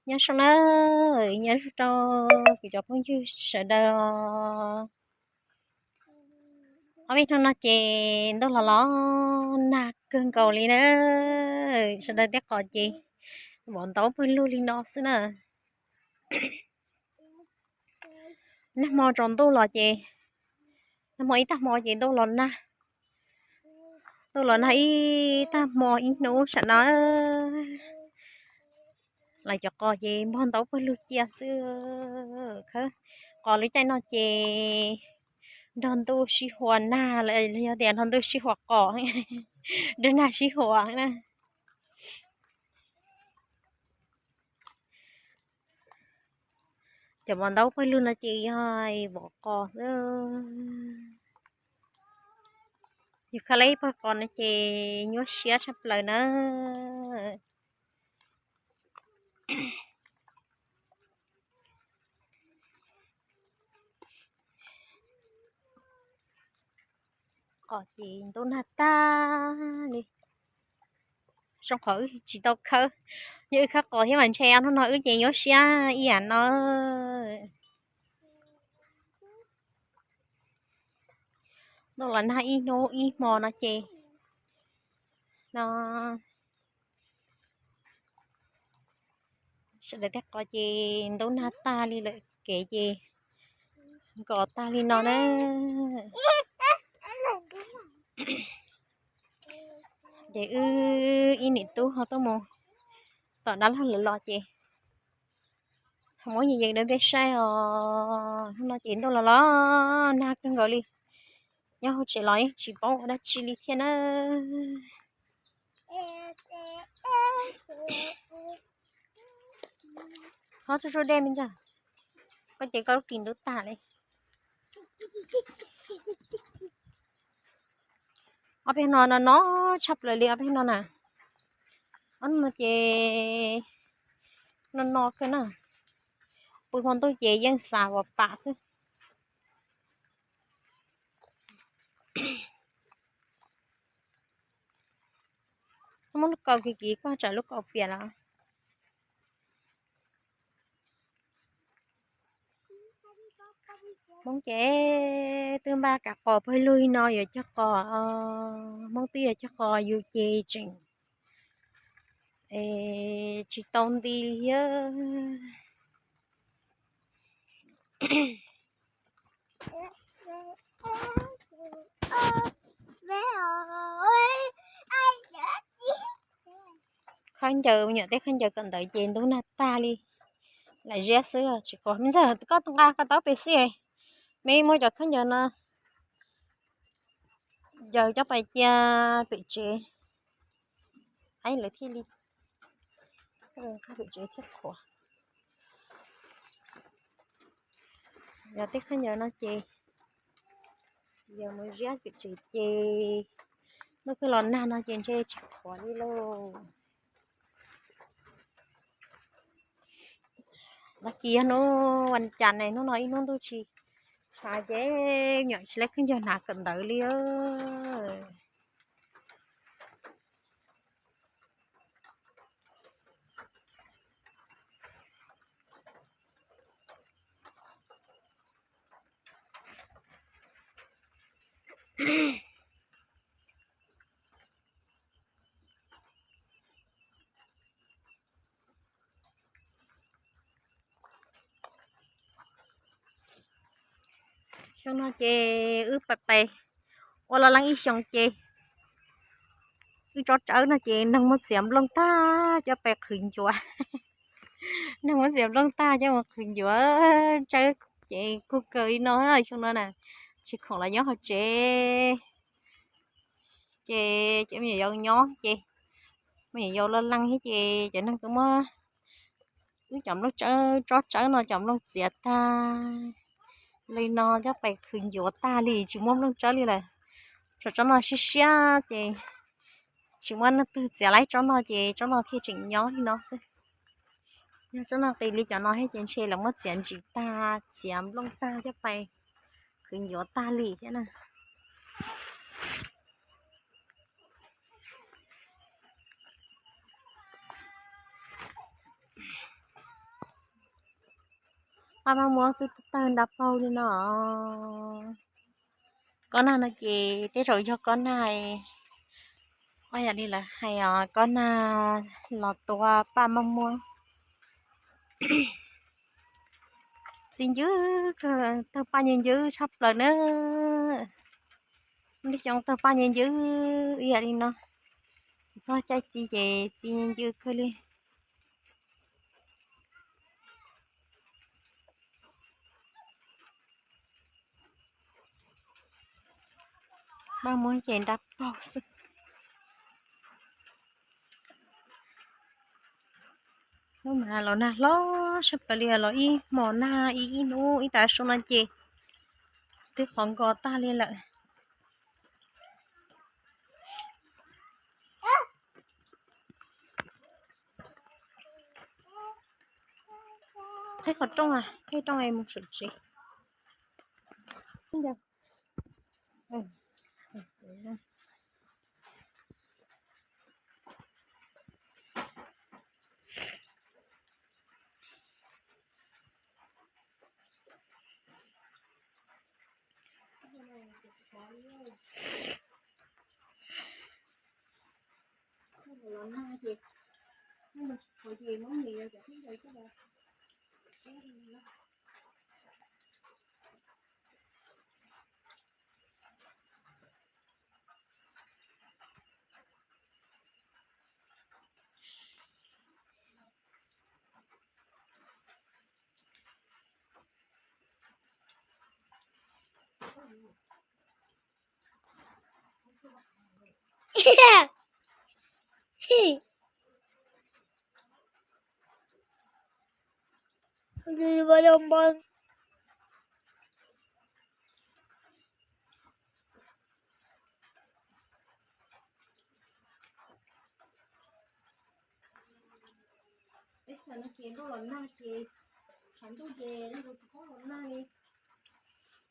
Nyob zoo na, nyob zoo rau kuv cov phooj ywg sawv daws. Ob peb hnub no ces ntuj los los nag kawg nkaus li na. Sawv daws tej qos ces vov ntaub pawg lug li no xwb na. Nag hmo tsaus ntuj los ces, nag hmo ib tag hmo ces ntuj los nag, ntuj los nag ib tag hmo ib hnub sam no. Lawv cov qos ces npog ntaub pawg lug cia xwb. Khawb qos lub caij no ces nrog ntuj sib hua nag los yog tias nrog ntuj sib hua qos, nrog nag sib hua na. Cov vov ntaub pawg lug no ces yog vov qos xwb. Yus khawb lawm ib pawg qos no ces nyuaj siab tshaj plaws na. Qos ces ntuj nag tag li, zoo qhov wb tsis tau khawb. Yog wb khawb qos thiab mas ntshe hnub no wb ces nyuaj siab ib yam no. Ntuj los nag ib hnub ib hmo no ces, no, sawv daws tej qos ces ntuj nag tag li lawm, kev ces nkos tag li no na. Ces wb ib niam tub ho tuaj mus tom dab laug lawv los ces ho muab yees yees rau peb saib os. Hnub no ces ntuj los los nag kawg nkaus li, nyob hauv tsev los yeej tsis paub ua dab tsi li thiab na. Txhob tsuj tsuj dej me ntxawg, koj ces koj lub ris ntub tag li. Ob peb no no no tshaj plaws li ob peb no na. Ob no ces no no kawg na. Pw hmo ntuj ces yeej xav ua pam xwb. Koj muab lub kaus kiv kiv koj tsam lub kaus piam lawm. Hmoob ces twb npaj kav qos pawg lug li no yuav cog qos, Hmoob twb yuav cog qos yus ces tseem tsis tau nti li thiab. Khaub ncaws, nyuam tej khaub ncaws kawm ntawv ces ntub nag tag li. Lam ziab xwb tsis qos. Me ntxawg koj nqa ko taub pes xij, me muab cov khaub ncaws no ncaws coj pais cia pem tsev, lawv thiaj li, pem tsev thiaj qhuav. Yog tej khaub ncaws no ces yog mus ziab pem tsev ces hnub twg los nag no ces ntshe tsis qhuav li lauj. Tag kis yog hnub vas cas ne, hnub no ib hnub ntuj tsis tshav ces nyuam tsis lawv khaub ncaws hnav kawm ntawv li. Xyoo no ces wb pais pais ua laj leej ib xyoos ces wb tsob tsawb no ces neeg muab txiav nplooj tag coj pais qhwv ncuav. Neeg muab txiav nplooj tag coj mus qhwv ncuav, tsawb ces kug kawg li no xyoo no na, tsis khoom los nyob hauv tsev. Ces cov me nyuam yaus nyob ces me nyuam yaus laj leej thiab ces cov neeg twb muab wb cov nplooj tsawb, tsob tsawb no cov nplooj txiav tag li no coj pais qhwv ncuav tag li tsis muaj nplooj tsawb li lawm. Tshuav tsob no siab siab ces tsis muaj leej twg txiav laib tsob no ces tsob no thiaj tseem nyob li no xwb. Yog tsob no qis li cov no thiab ces ntshe lawv muab txiav ntsim tag txiav nplooj tag coj pais qhwv ncuav tag li thiab na. Paj maj muab twb tawg nrab paug li no. Kob nag no ces tej zaum yog kob nag, ua yam li lawv hais os, kob nag los tua paj maj muab. Txi ncw, tawg paj ncw ncw tshaj plaws na. Lub xyoo tawg paj ncw ncw ib yam li no. Txog caij txi ces txi ncw ncw kawg li. Paj muab ces nrab paug xwb. Hnub no los nag hlob sab plaws li, los ib hmos nag ib ib hnub ib tav su no ces twb qhov nkos tag li lawm. Qhib qhov rooj a, qhib rooj es mus saum tsev. Teb chaws no ces ntuj los nag ces tshav ntuj ces leej twg tsis paub los nag li,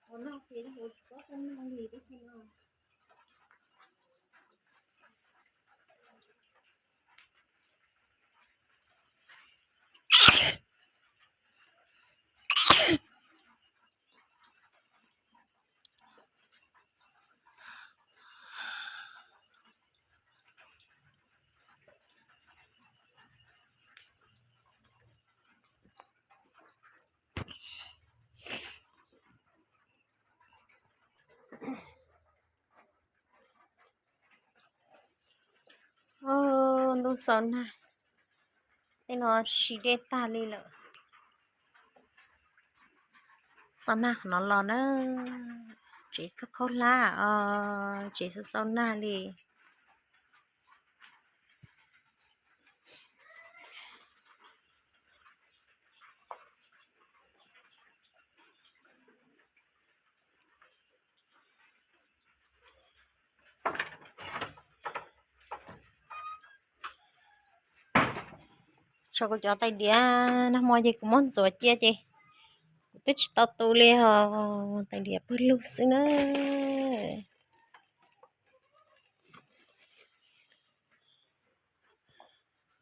los nag ces leej twg tsis paub tuaj nag li teb chaws no. Ntuj xaus nag, tej no sis dej tag li lawm. Xaus nag qhov no los na, tsev khaub khaub hlab os, tsev xaus xaus nag li. Tso kuv cov tais diav nag hmo ces kuv muab ntxuav cia ces kuv twb tsis tau tu li os, tais diav pawg lug xwb na.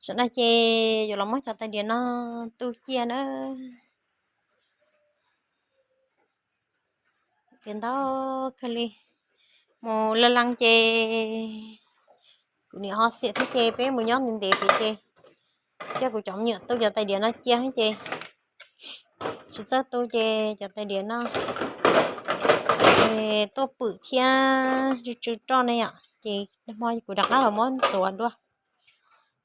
Tam no ces yuav los muab cov tais diav no tu cia na. Diav ntau kawg li, mus laj lees ces kuv niam ho xiam thiab ces peb mus nyob ntev ntev pem ces, thiab kuv cov me nyuam tu cov tais diav no cia ces tsis txawj tu ces cov tais diav no tuaj pwm thiab tsw tsw roj ne yom, ces nag hmo kuv rov qab los muab ntxuav dua.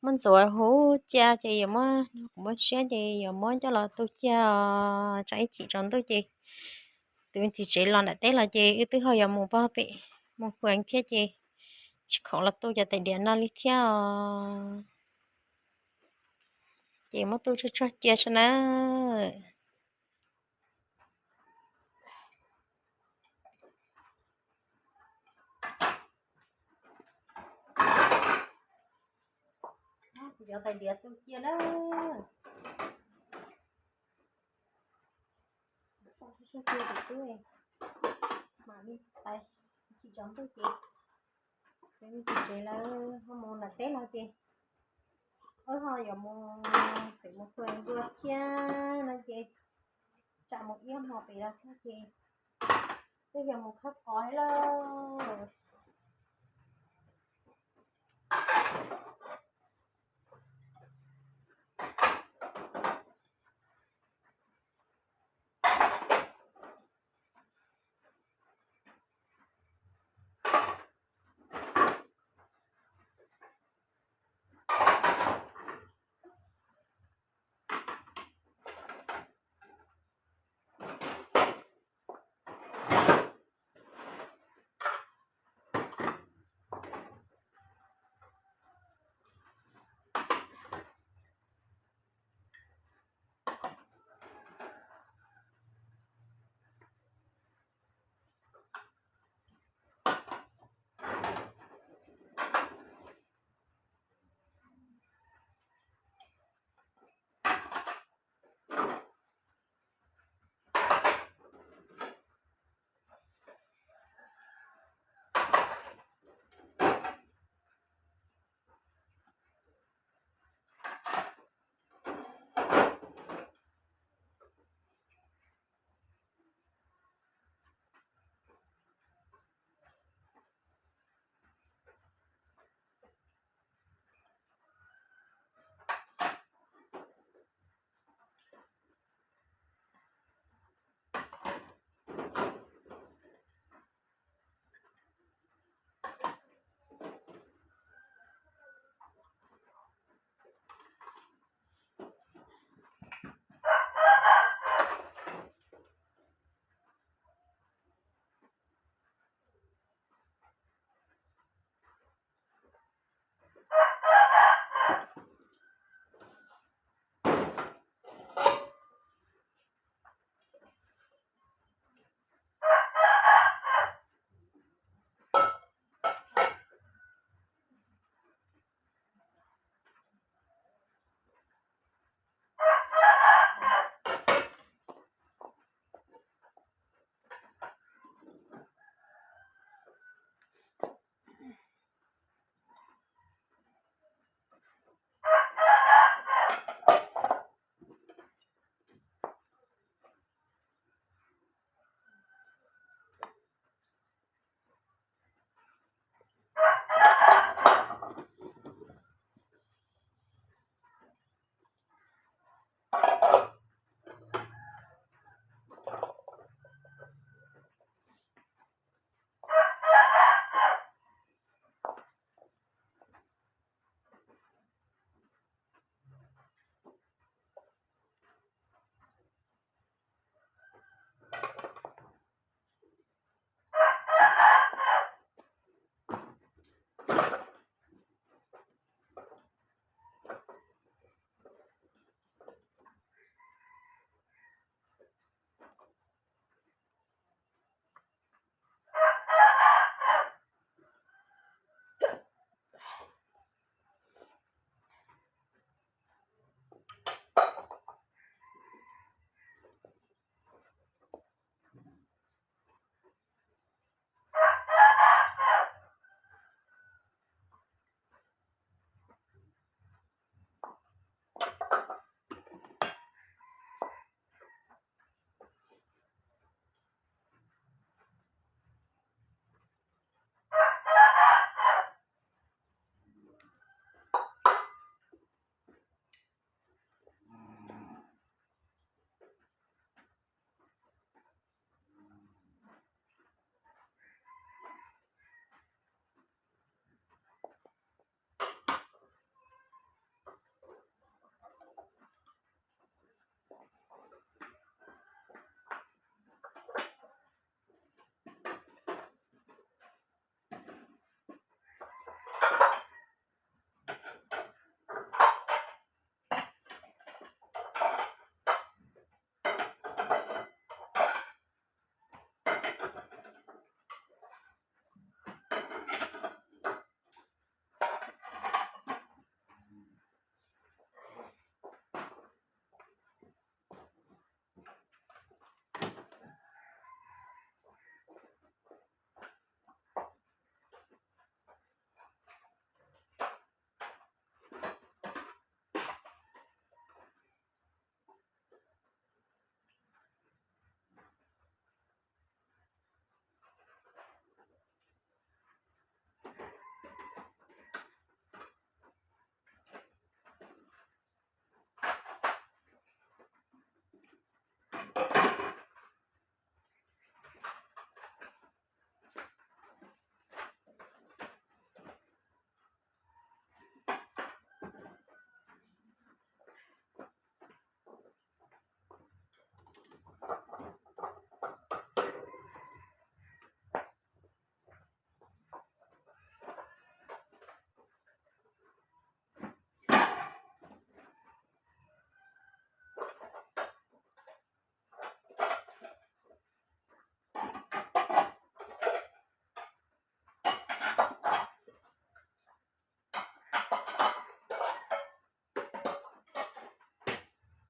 Muab ntxuav huv cia ces yuav muab, kuv muab siab ces yuav muab coj los tu cia os, tsam ib chim tsaus ntuj ces tus me txiv tsev los nram teb los ces wb twb ho yuav mus pog pem mus phuas thiab ces tsis khoom los tu cov tais diav no li thiab os. Ces muab tu tsog tsog cia saib na. Kuv cov tais diav tu cia na. Mam li pais, chim tsaus ntuj ces tus me txiv tsev lawv ho mus nram teb los ces wb ho yuav mus pem mus phuas dua thiab no ces Tsam mus ib hmo pem los txog ces twb yog mus khawb qos lawm.